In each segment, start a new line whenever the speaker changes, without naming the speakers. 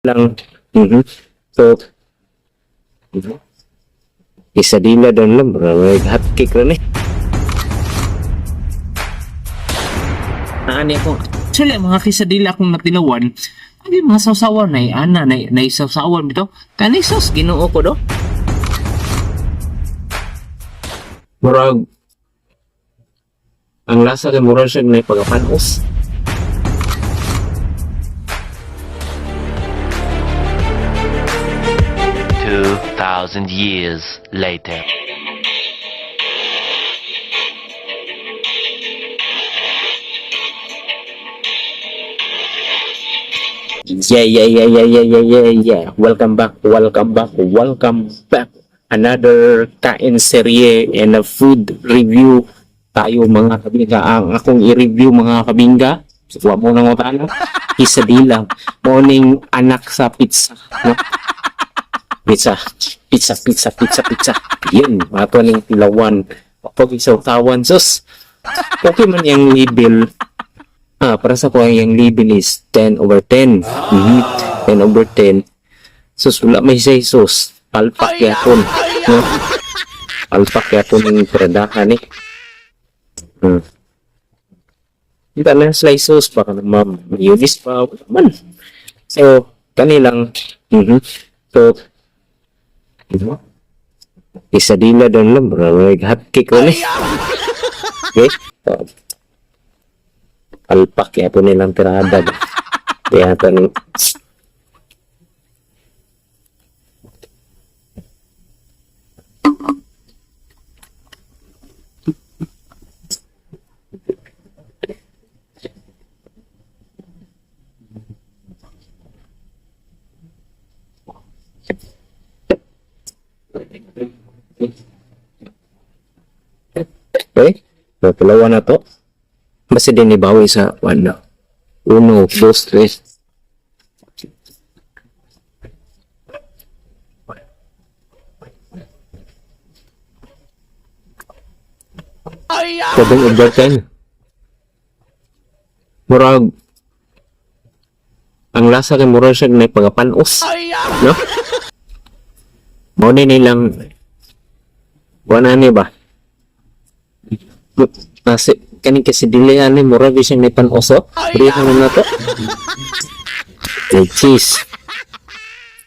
Lang. So, quesadilla doon lang, bro. Like hot cake rin eh.
Naani ako. Actually, ang mga quesadilla akong natilawan, ay mga sawsawan na ana na na sawsawan bitaw. Kani sauce Ginoo ko do.
Murag, ang lasa kay murag siya na pagapanos.
2,000 years later.
Yeah. Welcome back, welcome back, welcome back. Another kain serye and a food review tayo, mga kabingga. Ang akong i-review, mga kabingga, wa mo nang utana, quesadilla. Morning anak sa pizza. No? Pizza, pizza, pizza, pizza, pizza. Yun, ato ning tilawan. Pag isawtawan, sus. Okay man yung label. Ah, para sa ko ang label is 10 over 10. 10 over 10. Sus, wala may say sus. Palpak yapon. No? Palpak yapon yung pradahan eh. Kita na slice sauce, baka naman mayonnaise pa, wala man. So, kanilang So, quesadilla doon lang, bro. Like hot cake rin eh. Okay? So, palpak kaya po nilang tirada ba? Kaya ito ni. Okay? So, dalawa na to. Basta din ibawi sa ano. Uno, dos, tres. 7 over 10. Murag, ang lasa kay murag siya na pagapanos. No? Mao ni nilang wala ni ba? Nasi kaning kasi dili ani murag siya may panoso. Berihan na to. May cheese.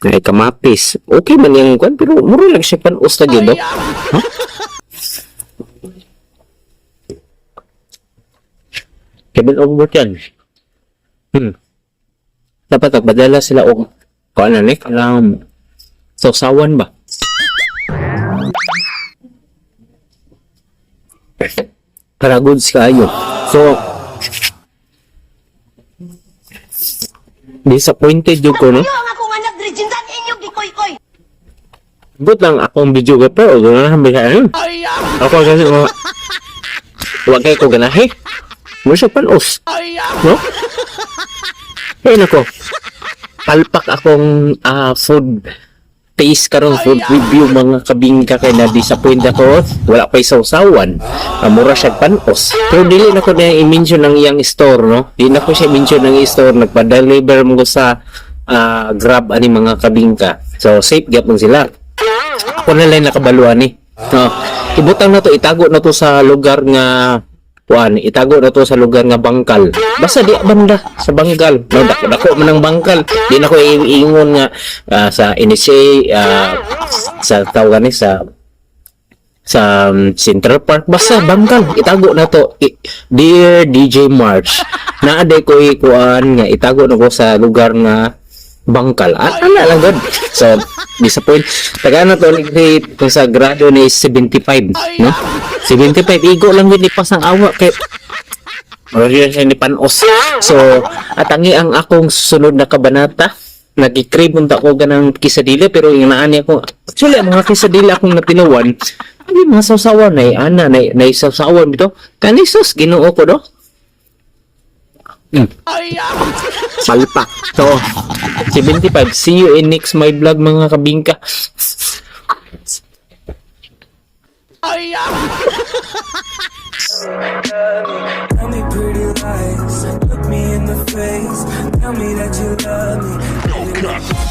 May kamatis. Okay man yung kwan, pero murag lang siya panos na gyud, oh. Huh? 7 over 10. Dapat agpadala sila og kuan na ni kanang sausawan ba? Para goods kayo. So, disappointed jud ko, no?
Ang akong anak diri jindan inyo gikoy-koy.
Good lang akong videographer o ganahan ba siya? Ako kasi mga wag kayo ko ganahe. Mo siya panos. No? Eh nako. Palpak akong food taste karon, food review, mga kabingka, kay na disappoint ako, wala pa isawsawan. Mura siya panos, pero dili na ko na i-mention ang iyang store, no? Di na ko siya i-mention ang store. Nagpa-deliver mo ko sa Grab ani, mga kabingka, so safe gyapon sila. Ako na lang nakabaluan ni, no? Ibutang na to, itago na to sa lugar nga kuan, itago na to sa lugar nga bangkal, basta di banda sa bangkal, no? Dako dako man ang bangkal. Di na ko iingon nga sa NSA, sa tawagan ni sa sa Central Park, basta bangkal itago na to. Dear DJ March, naa day ko ikuan nga itago na ko sa lugar nga bangkal. Ana lang god. So disappoint taga na to rate kung sa grado ni 75, no? 75, igo lang gid ni pasang awa kay murag yun siya ni panos. So atangi ang akong sunod na kabanata. Nag-crave unta ko ganang quesadilla, pero yung naani ako, actually ang mga quesadilla akong natilawan ay mga sawsawan na ana na na sawsawan bitaw. Kani sus Ginoo ko do. Palpak. So, 75. See you in next my vlog, mga kabingka.
Tell me pretty lies, look me in the face. Tell me that you love me.